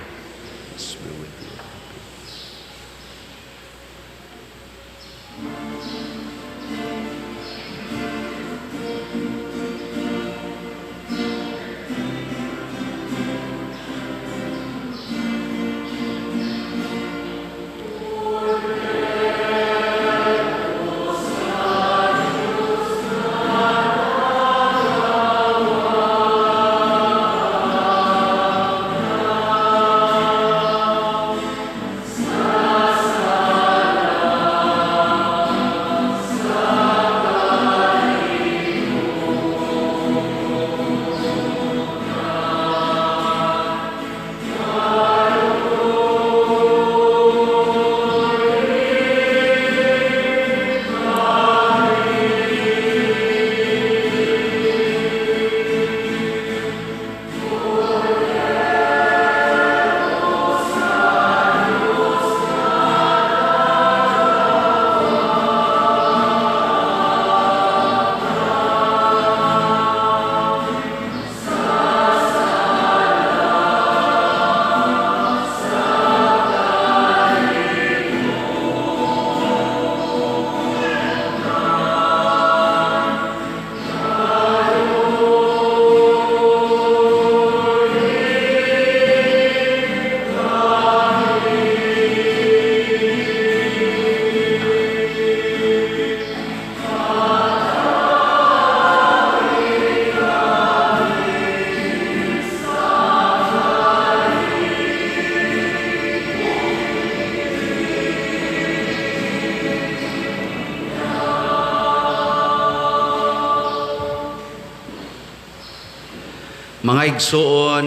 Mga igsoon,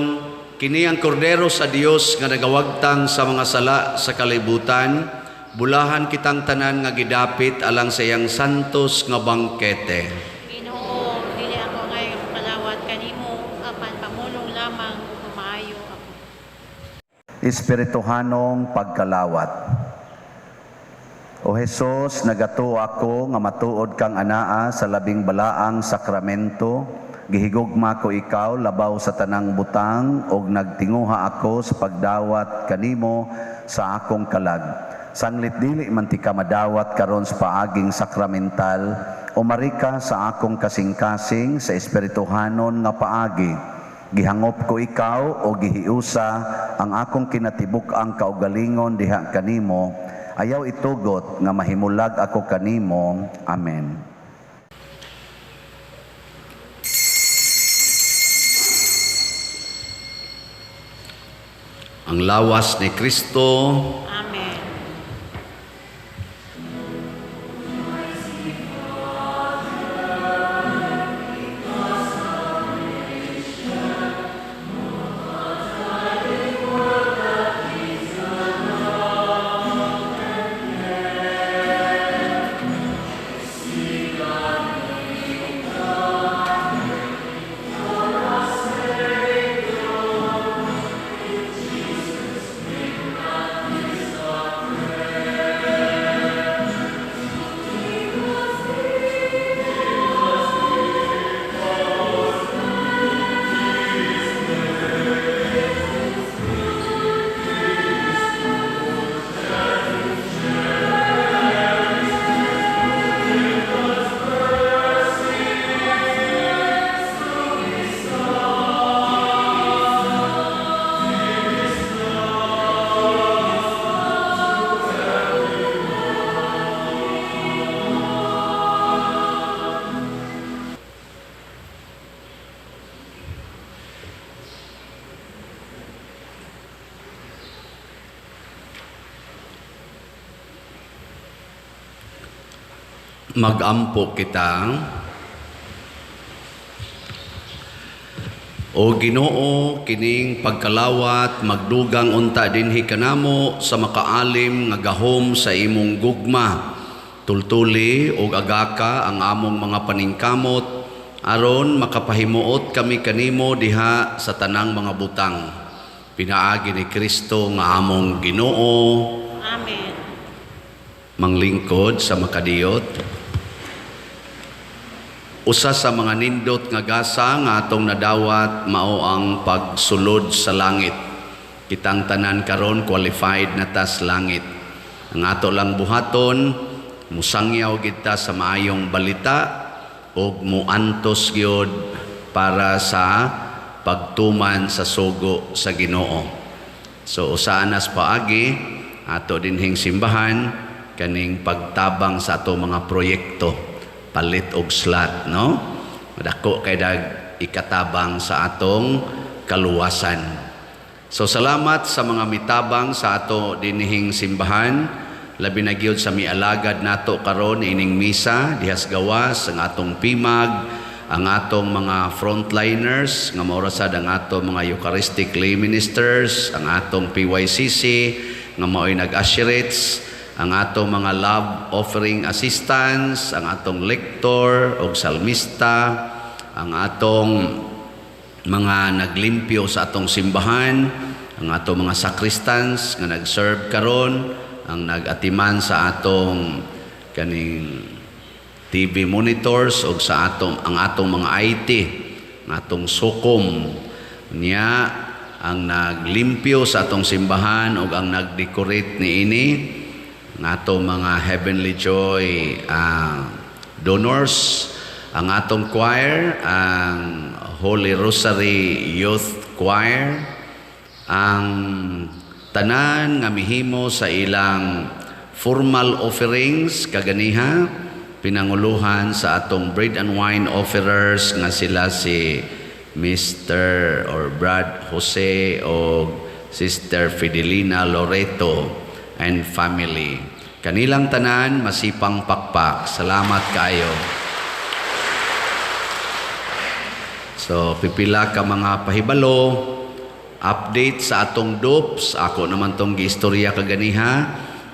kini ang kordero sa Dios nga nagawagtang sa mga sala sa kalibutan, bulahan kitang tanan nga gidapit alang sa iyang santos nga bangkete. Ginoo, dili ako angay kalawat kanimo, apan pamulong lamang ug maayo ako. Espirituhanong pagkalawat. O Hesus, nagatuo ako nga matuod kang anaa sa labing balaang sakramento. Gihigugma ko ikaw labaw sa tanang butang og nagtinguha ako sa pagdawat kanimo sa akong kalag. Sanglit dili man ti ka madawat karon sa paaging sakramental, umari ka sa akong kasing-kasing sa espirituhanon nga paagi. Gihangop ko ikaw o gihiusa ang akong kinatibuk-ang kaugalingon diha kanimo. Ayaw itugot nga mahimulag ako kanimo. Amen. Ang lawas ni Kristo. Amen. Magampo kita. O Ginoo, kining pagkalawat magdugang unta dinhi kanamo sa makaalim nga gahom sa imong gugma. Tultuli og agaka ang among mga paningkamot aron makapahimuot kami kanimo diha sa tanang mga butang. Pinaagi ni Kristo nga among Ginoo. Amen. Manglingkod sa makadiyot. Usa sa mga nindot nga gasa nga atong nadawat mao ang pagsulod sa langit. Kitang tanan karon qualified na tas langit. Ang ato lang buhaton, musangyaw kita sa maayong balita ug muantos gyud para sa pagtuman sa sugo sa Ginoo. So usa nas paagi ato dinhing simbahan kaning pagtabang sa ato mga proyekto, palit og slot, no? Dako kay dag ikatabang sa atong kaluwasan. So salamat sa mga mitabang sa ato dinhing simbahan, labi na gyud sa mialagad nato karon ining misa dihas gawas, ang atong PIMAG, ang atong mga frontliners nga mao sad ang atong mga Eucharistic lay ministers, ang atong PYCC nga mao'y nag-usherates, ang atong mga love offering assistants, ang atong lector og salmista, ang atong mga naglimpyo sa atong simbahan, ang atong mga sacristans nga nag-serve karon, ang nag-atiman sa atong kaning TV monitors og sa atong ang atong mga IT, ang atong sukom niya, ang naglimpyo sa atong simbahan ug ang nag-decorate niini, ang atong mga Heavenly Joy donors, ang atong choir, ang Holy Rosary Youth Choir, ang tanan nga mihimo sa ilang formal offerings kaganiha, pinanguluhan sa atong bread and wine offerers nga sila si Mr. or Brad Jose o Sister Fidelina Loreto and family. Kanilang tanan, masipang pakpak. Salamat kayo. So, pipila ka mga pahibalo, update sa atong DOPS. Ako naman tong giistorya kaganiha,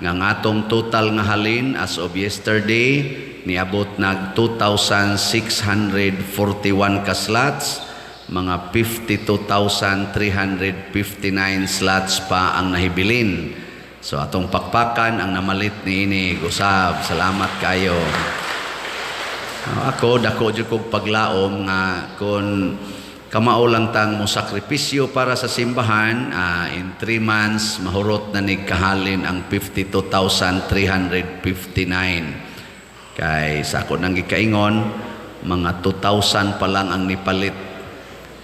nga ang atong total nga halin as of yesterday, niabot nag 2,641 ka slots, mga 52,359 slots pa ang nahibilin. So atong pakpakan ang namalit niini gusab. Salamat kayo. Ako dako jud kog paglaom nga kon kamao lang tang mo sakripisyo para sa simbahan, in 3 months mahurot na ni kahalin ang 52,359. Kay sa ako nang gikaingon, mga 2,000 pa lang ang nipalit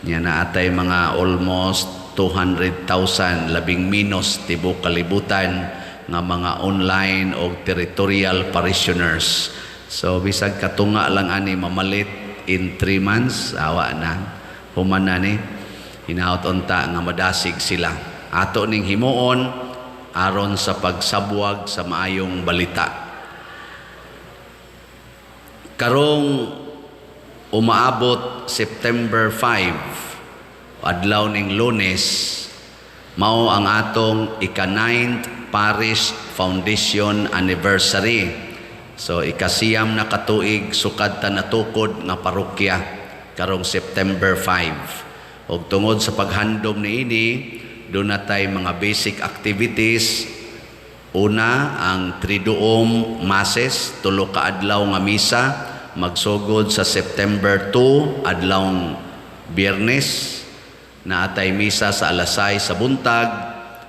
niya na atay mga almost 200,000 labing minus tibok kalibutan nga mga online o territorial parishioners. So bisag katunga lang ani mamalit in 3 months, awa na human na ni hinaot unta nga madasig sila. Ato ning himuon aron sa pagsabwag sa maayong balita. Karong umaabot September 5, adlaw ning Lunes, mao ang atong ika-9th Parish Foundation Anniversary. So ikasiyam na katuig sukad ta natukod nga parokya karong September 5. Og tungod sa paghandom niini, doon na tay mga basic activities. Una, ang Triduum Masses, 3 ka adlaw nga misa, magsugod sa September 2, adlawng Biyernes, naatay misa sa alas 6 sa buntag,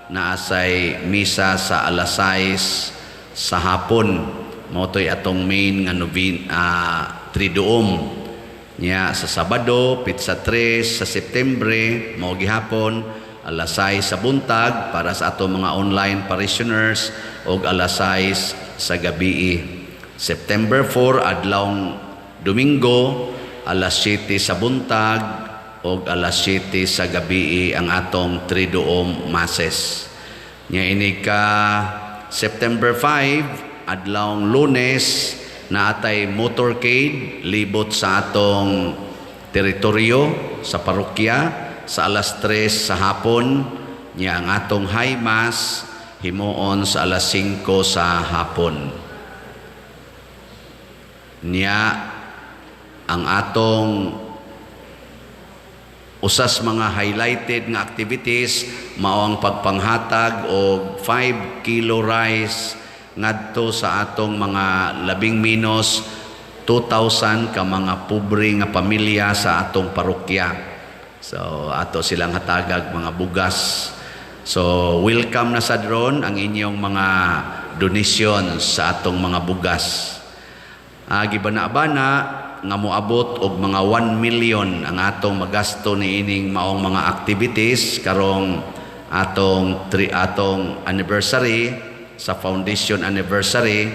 naasay misa sa alas 6 sa hapon. Mao to'y atong main nga Triduum. Nya sa Sabado, pitsa 3 sa Septembre, mao gihapon alas 6 sa buntag para sa atong mga online parishioners og alas 6 sa gabi. September 4, adlawng Domingo, alas 7 sa buntag og alas 7 sa gabi ang atong Triduum Masses. Nya ini ka September 5, adlawng Lunes, naatay motorcade libot sa atong teritoryo. sa parokya sa alas 3 sa hapon. Nya ang atong high mass himuon sa alas 5 sa hapon. Nya ang atong usas mga highlighted nga activities mao ang pagpanghatag og 5 kilo rice ngadto sa atong mga labing menos 2,000 ka mga pobre nga pamilya sa atong parokya. So ato silang hatagag mga bugas. So welcome na sa dron ang inyong mga donations sa atong mga bugas. Gibana-bana nga moabot og mga 1 million ang atong magasto niining maong mga activities karong atong tri, atong anniversary sa foundation anniversary.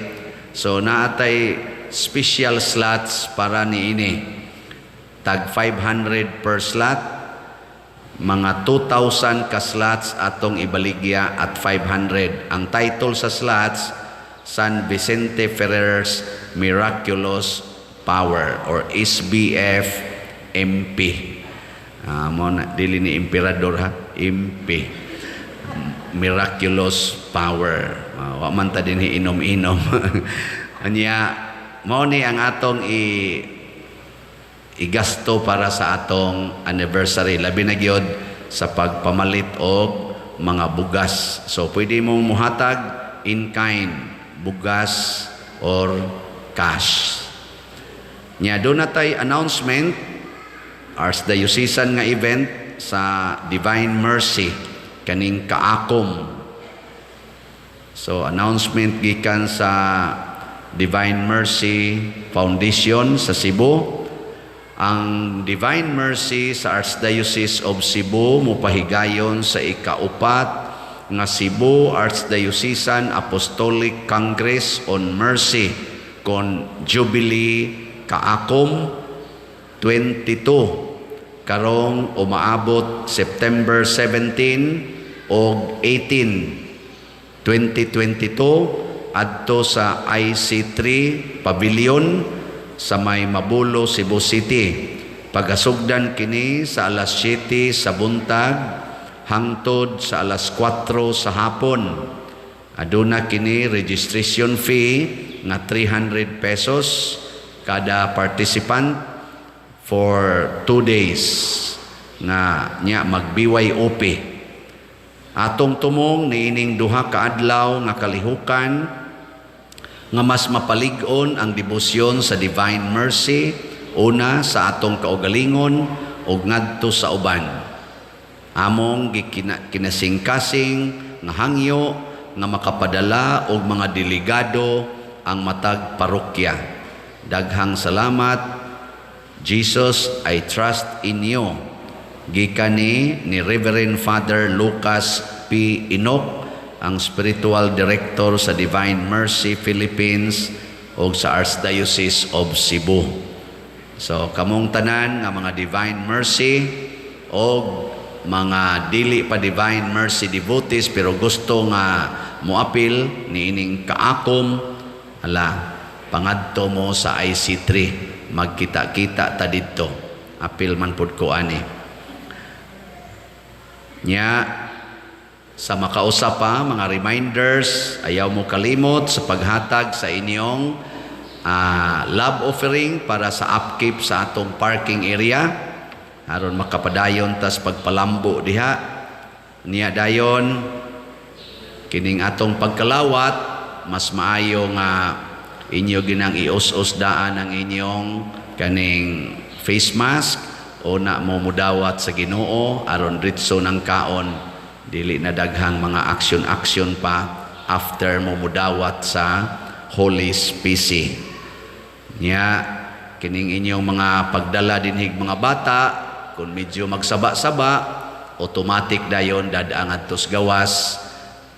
So naatay special slots para niini, tag 500 per slot. Mga 2,000 ka slots atong ibaligya at 500. Ang title sa slots, San Vicente Ferrer's Miraculous Power or SBF MP. Mo na, dili ni emperador ha, MP. Miraculous Power. Wa man ta dinhi inom-inom. Anya mao ni ang atong igasto para sa atong anniversary, labi na gyud sa pagpamalit og mga bugas. So pwede mo muhatag in kind, bugas or cash. Nya duna tay announcement, Archdiocesan nga event sa Divine Mercy kaning kaakom. So announcement gikan sa Divine Mercy Foundation sa Cebu. Ang Divine Mercy sa Archdiocese of Cebu mopahigayon sa ikaupat nga Cebu Archdiocesan Apostolic Congress on Mercy kon Jubilee Kaakom 22 karong umaabot September 17 og 18, 2022 adto sa IC3 Pavilion sa may Mabolo, Cebu City. Pagasugdan kini sa alas 7 sa buntag hangtod sa alas 4 sa hapon. Aduna kini registration fee nga 300 pesos kada participant for 2 days nga nya mag BYOP. Atong tumong niining duha ka adlaw nga kalihukan nga mas mapalig-on ang debosyon sa Divine Mercy, una sa atong kaugalingon ug ngadto sa uban. Among kinasingkasing nga hangyo nga makapadala og mga delegado ang matag parokya. Daghang salamat. Jesus, I trust in you. Gikan ni Reverend Father Lucas P. Enoch, ang spiritual director sa Divine Mercy Philippines o sa Archdiocese of Cebu. So kamong tanan nga mga Divine Mercy o mga dili pa Divine Mercy devotees pero gusto nga moapil niining kaakom, ala, pangadto mo sa IC3, magkita-kita ta didto. Apil man pud ko ani. Nya sa makausa pa mga reminders, ayaw mo kalimot sa paghatag sa inyong love offering para sa upkeep sa atong parking area aron makapadayon tas pagpalambo diha. Niya dayon kining atong pagkalawat, mas maayo nga inyo ginang ius-us daan ang inyong kaning face mask o na mo mudawat sa Ginoo aron ritso ng kaon, dili na daghang mga action-action pa after mo mudawat sa Holy Specie. Nya kining inyong mga pagdala dinhig mga bata, kung medyo magsaba-saba, automatic dayon dadaang adtos gawas.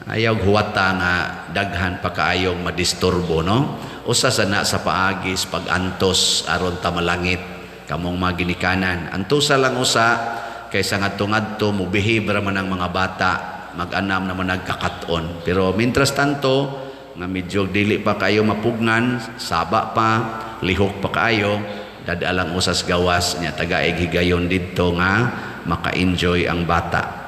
Ayaw huwata nga daghan pa kaayong madisturbo, no? Usa sa na sa paagis pag-antos aron ta malangit kamong mga ginikanan. Antosa lang usa kaysa ngadto-ngadto mo behave ra man ang mga bata, mag-anam naman nagkakat-on. Pero mientras tanto nga medyo dili pa kayo mapugnan, saba pa, lihok pa kaayo, Dada lang usas gawas nya, tagaig higayon didto nga maka-enjoy ang bata.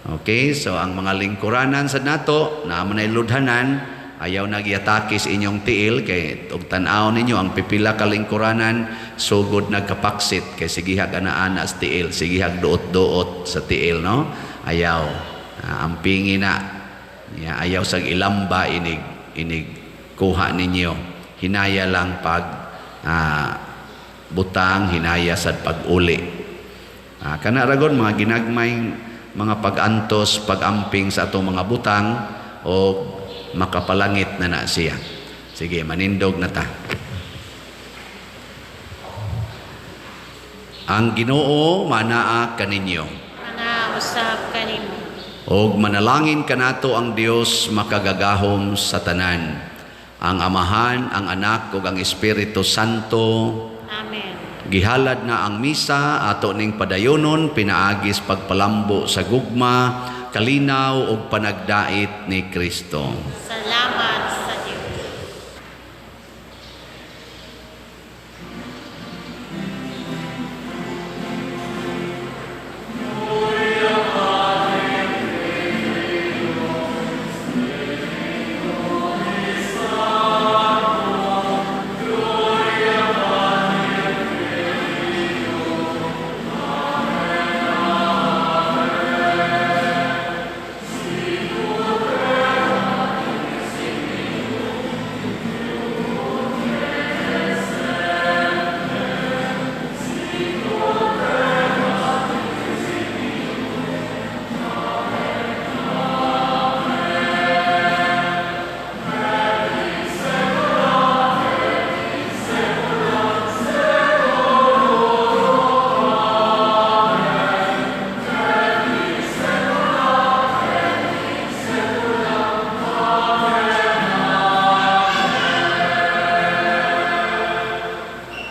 Okay, so ang mga lingkuranan sa nato, naa man ay ludhanan, ayaw nagyatake sa inyong tiil kay og tan-aw ninyo ang pipila ka lingkuranan sugod nagkapaksit kay sigihag ana-ana sa tiil, sigihag duot-duot sa tiil, no? Ayaw. Ampingi na. Ya, ayaw sag ilamba inig inig kuha ninyo. Hinaya lang pag butang, hinaya sad pag-uli. Kana ragon mga ginagmay mga pag-antos, pag-amping sa atong mga butang o makapalangit na na siya. Sige, manindog na ta. Ang Ginoo manaa kaninyo. Mana usab kanimo. Og manalangin kanato ang Dios makagagahom sa tanan, ang Amahan, ang Anak ug ang Espiritu Santo. Amen. Gihalad na ang misa ato ning padayonon pinaagis pagpalambo sa gugma, kalinaw ug panagdait ni Kristo. Salamat.